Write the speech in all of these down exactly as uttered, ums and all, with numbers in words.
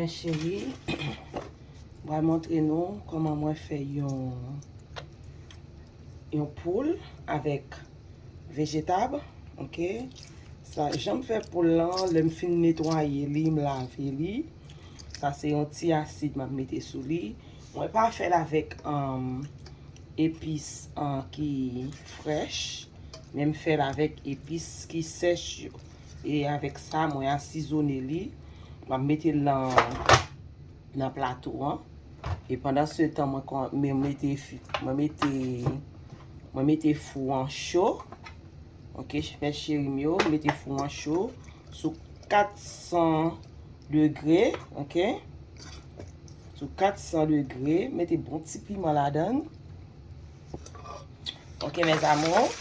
Cheri, m pral montre nou kòman mwen fè yon yon poul avèk vejetab, ok? Sa, jan m fè poul lan, lè m fin netwaye li, m lave li. Sa se yon ti asid m ap mete sou li. Mwen pa fè l avèk, um, epis, uh, ki frèch, men m fè l avèk epis ki sèch yo. E avèk sa, mwen asizone li. M ap mete l nan nan plato an. E pandan se tan, mwen kon-, mwen mete fi-, mwen mete, mwen mete fou an cho. Ok, chè cheri m yo, mete fou an cho sou kat san degre, ok? Sou kat san degre, mete bon ti piman ladan l. Ok, mes amours,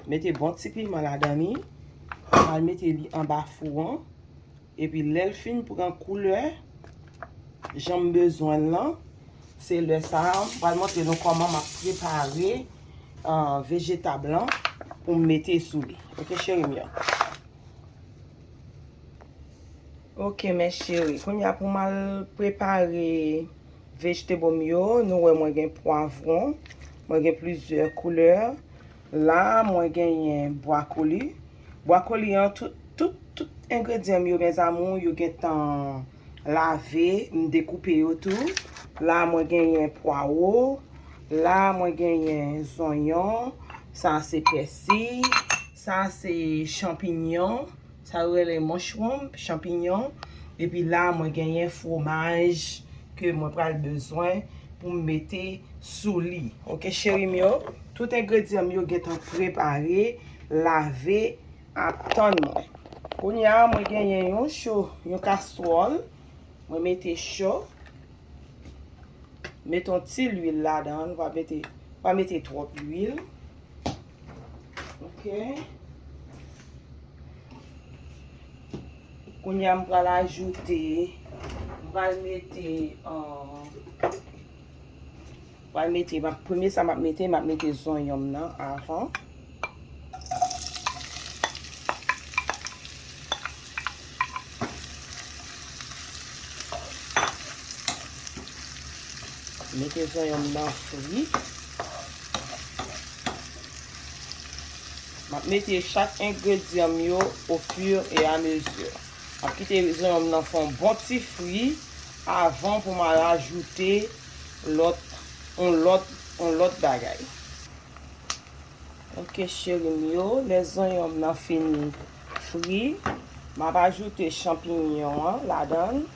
mete bon ti piman ladan li. Mwen mete li anba fou an. Epi lè l fin pran koulè, jan m bezwen l lan, se lè sa a, m pral montre nou kòman m ap prepare, ah, vejetab lan pou m mete sou li. Ok, cheri m yo? Ok, mes chéris. Kounye a pou m al prepare vegetable m yo, nou wè mwen gen pwavwon, mwen gen plizyè koulè. La, mwen genyen bwakoli. Bwakoli an, tout, tout, tout engredyan m yo, mes amours, yo gentan lave, m dekoupe yo tou. La, mwen genyen pwawo. La, mwen genyen zonyon. Sa se pèsi. Sa se chanpinyon. Sa yo rele mushroom, chanpinyon. Epi la, mwen genyen fwomaj ke mwen pral bezwen pou m mete sou li. Ok, cheri m yo? Tout engredyan m yo gentan prepare, lave, ap tann mwen. Kounye a, mwen genyen yon cho, yon kastwòl. Mwen mete cho. Mete yon ti lwil ladan, nou pa mete, pa mete twòp lwil. Ok. Kounye a, m pral ajoute, m pral mete, euh, pral mete, m ap, premye sa m ap mete, m ap mete zonyon m nan avan. Mete zonyon m nan fri. M ap mete chak engredyan m yo au fur et à mesure. M ap kite zonyon m nan fè yon bon ti fri avan pou m al ajoute lòt, yon lòt, yon lòt bagay. Ok, cheri m yo, lè zonyon m nan fin fri, m ap ajoute chanpinyon an ladan l.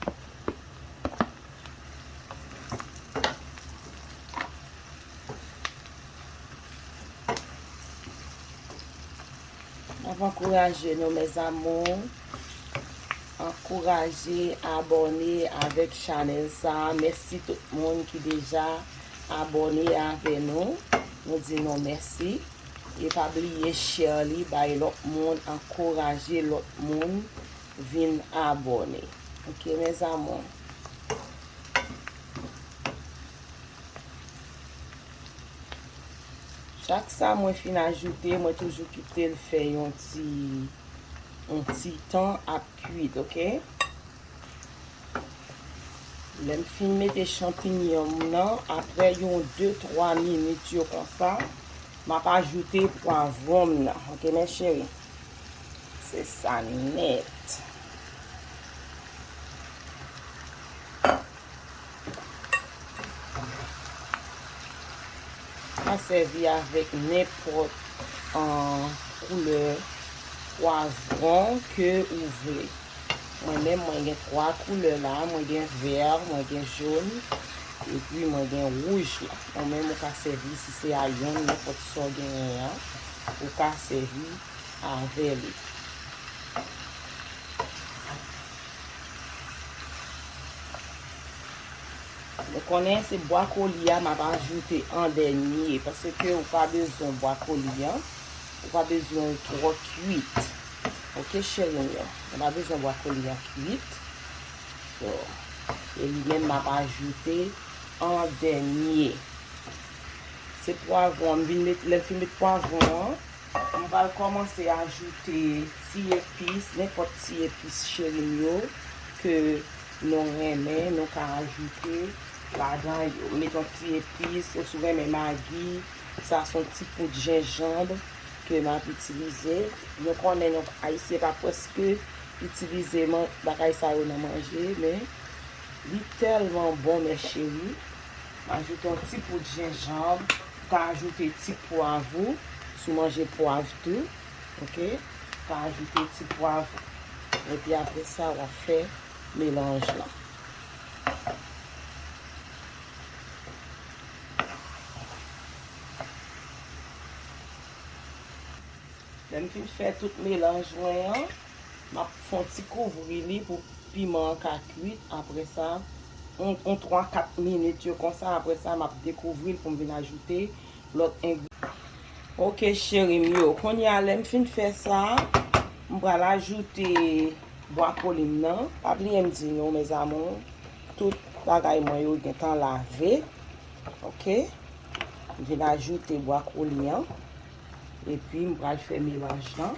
M ap ankouraje nou, mes amours. Ankouraje, abòne avèk chanèl sa a. Mèsi tout moun ki deja abòne avè nou. Nou di nou mèsi. E pa bliye share li bay lòt moun, ankouraje lòt moun vin abòne. Ok, mes amours. Chak sa mwen fin ajoute, mwen toujou kite l fè yon ti, yon ti tan ap kwit, ok? Lè m fin mete chanpinyon m nan, apre yon de twa minit yo konsa, m ap ajoute pwavwon m nan, ok, mes chéris? Se sa nèt. Ou ka sèvi avèk nenpòt, ah, koulè pwavwon ke ou vle. Mwen menm, mwen gen twa koulè la. Mwen gen vè, mwen gen jòn, epi mwen gen wouj la. Ou menm, ou ka sèvi, si se a yonn, nenpòt sa w genyen an, ou ka sèvi avè li. Nou konnen se bwakoli a m ap ajoute an dènye, paske ou pa bezwen bwakoli an, ou pa bezwen l twò kwit. Ok, cheri m yo, nou pa bezwen bwakoli an kwit. So, e li menm m ap ajoute an dènye. Se pwavwon, m vin met, lè m fin met pwavwon an, m pral kòmanse ajoute ti epis, nenpòt ti epis cheri m yo, ke, nou renmen, nou ka ajoute ladan yo. Met yon ti epis, ou si w renmen magi, sa se yon ti poud jenjanm ke m ap itilize. Nou konnen nou Ayisyen pa prèske itilize man-, bagay sa yo nan manje, men li tèlman bon, mes chéries. M ajoute yon ti poud jenjanm, ou ka ajoute ti pwav ou, si w manje pwav tou, oke? Ou ka ajoute ti pwav ou. Epi apre sa, w ap fè melanj lan. Lè m fin fè tout melanj mwen an, m ap fè yon ti kouvri li pou piman an ka kwit. Apre sa, yon, yon twa kat minit yo konsa. Apre sa, m ap dekouvri l pou m vin ajoute lòt engredyan. Oke, cheri m yo. Kounye a, lè m fin fè sa, m pral ajoute bwakoli m nan. Pa bliye m di nou, mes amours, tout bagay mwen yo gentan lave. Oke? M vin ajoute bwakoli an. Epi m pral fè melanj lan.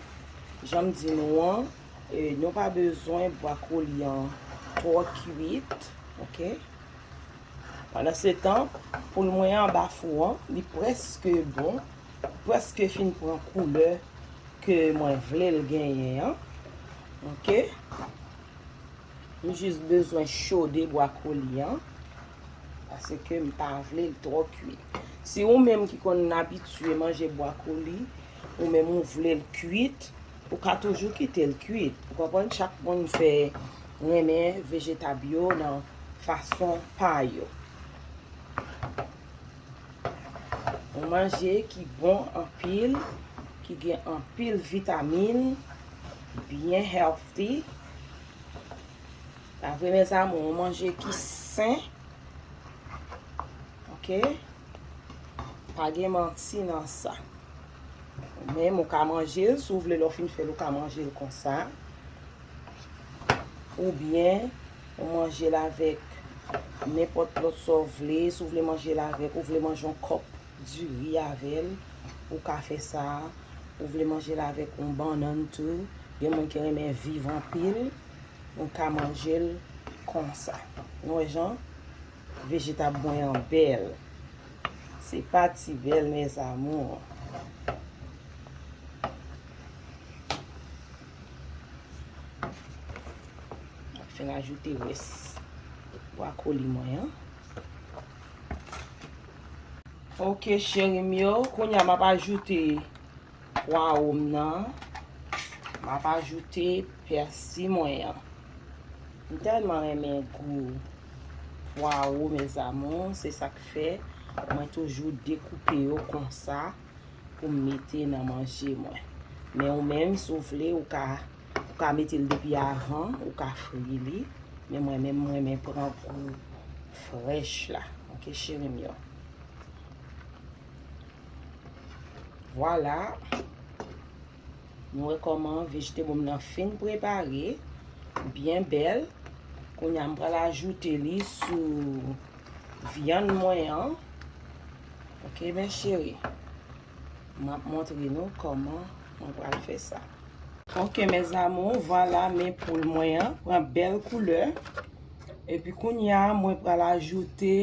Jan m di nou an, e, nou pa bezwen bwakoli an twò kwit, oke? Pandansetan, poul mwen an anba fou an, li prèske bon, prèske fin pran koulè ke mwen vle l genyen an, oke? M jis bezwen chode bwakoli an, paske m pa vle l twò kwi. Si ou menm ki konn abitye manje bwakoli, ou menm ou vle l kwit, ou ka toujou kite l kwit. Ou konprann? Chak moun fè renmen vejetab yo nan fason pa yo. Yon manje ki bon anpil, ki gen anpil vitamin, byen healthy. Pa vre, mes amours, yon manje ki sen. Oke? Pa gen manti nan sa. Ou menm, ou ka manje l, si w vle, lè w fin fè l, ou ka manje l konsa. Oubyen, ou manje l avèk nenpòt lòt sa w vle. Si w vle manje l avèk, ou vle manje yon kòp diri avè l, ou ka fè sa. Ou vle manje l avèk yon bannann tou. Gen moun ki renmen viv anpil, ou ka manje l konsa. Nou wè jan vejetab mwen an bèl. Se pa ti bèl, mes amours. M ap fin ajoute rès bwakoli mwen an. Oke, cheri m yo, kounye a m ap ajoute pwawo m nan. M ap ajoute pèsi mwen an. M tèlman renmen gou pwawo, mes amours, se sa k fè mwen toujou dekoupe yo konsa pou m mete nan manje mwen. Men ou menm, si w vle, ou ka, ou ka mete l depi avan, ou ka fri li. Men mwen menm, mwen renmen pran gou frèch la. Oke, cheri m yo. Vwala. Nou wè kòman vejetab m nan fin prepare, byen bèl. Kounye a, m pral ajoute li sou vyann mwen an. Oke, mes chéries. M ap montre nou kòman mwen pral fè sa. Oke, mes amours, vwala, men poul mwen an pran bèl koulè. Epi kounye a, mwen pral ajoute,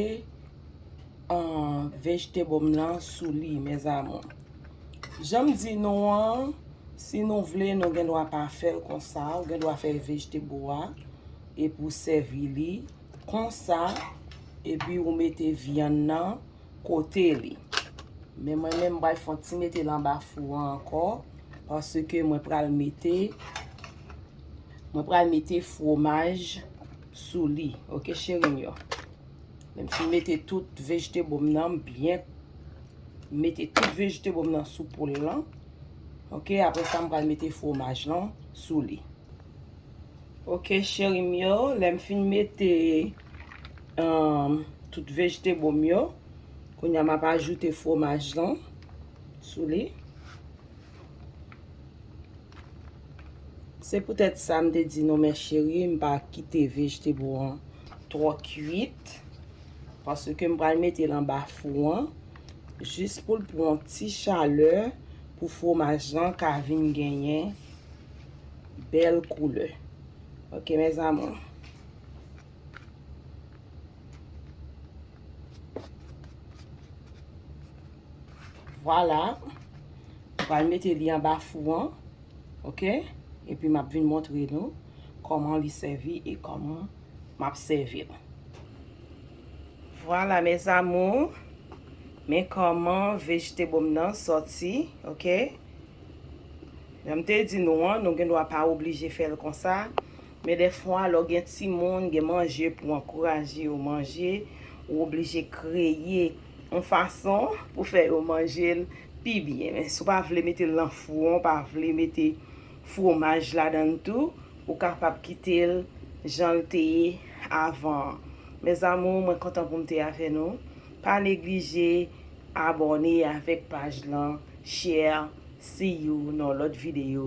ahn, vejetab m nan sou li, mes amours. Jan m di nou an, si nou vle, nou gen dwa pa fè l konsa. Ou gen dwa fè vejetab ou a, epi w sèvi li konsa, epi ou mete vyann nan kote li. Men mwen menm, m pral fè yon ti mete l anba fou an ankò, paske mwen pral mete, mwen pral mete fwomaj sou li. Oke, cheri m yo. Lè m fin mete tout vejetab m nan, m byen mete tout vejetab m nan sou poul lan. Oke, apre sa, m pral mete fwomaj lan sou li. Oke, cheri m yo, lè m fin mete, ahn, tout vejetab m yo, kounye a m ap ajoute fwomaj lan sou li. Se poutèt sa m te di nou, mes chéries, m pa kite vejetab an twò kwit, paske m pral mete l anba fou an, jis pou l pran yon ti chalè, pou fwomaj lan ka vin genyen bèl koulè. Oke, mes amours. Vwala. M pral mete li anba fou an. Oke? Epi m ap vin montre nou kòman li sèvi e kòman m ap sèvi l. Vwala, mes amours. Men kòman vegetable m nan sòti. Oke? Jan m te di nou an, nou gen dwa pa oblije fè l konsa. Men dèfwa, lè w gen timoun, gen manje pou ankouraje yo manje, ou oblije kreye yon fason pou fè yo manje l pi byen. Men si w pa vle mete l nan fou an, w pa vle mete fwomaj ladan l tou, ou kapab kite l jan l te ye avan an. Mes amours, mwen kontan pou m te avè nou. Pa neglije abòne avèk paj lan, share. See you nan lòt videyo.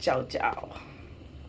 Tchaw, tchaw.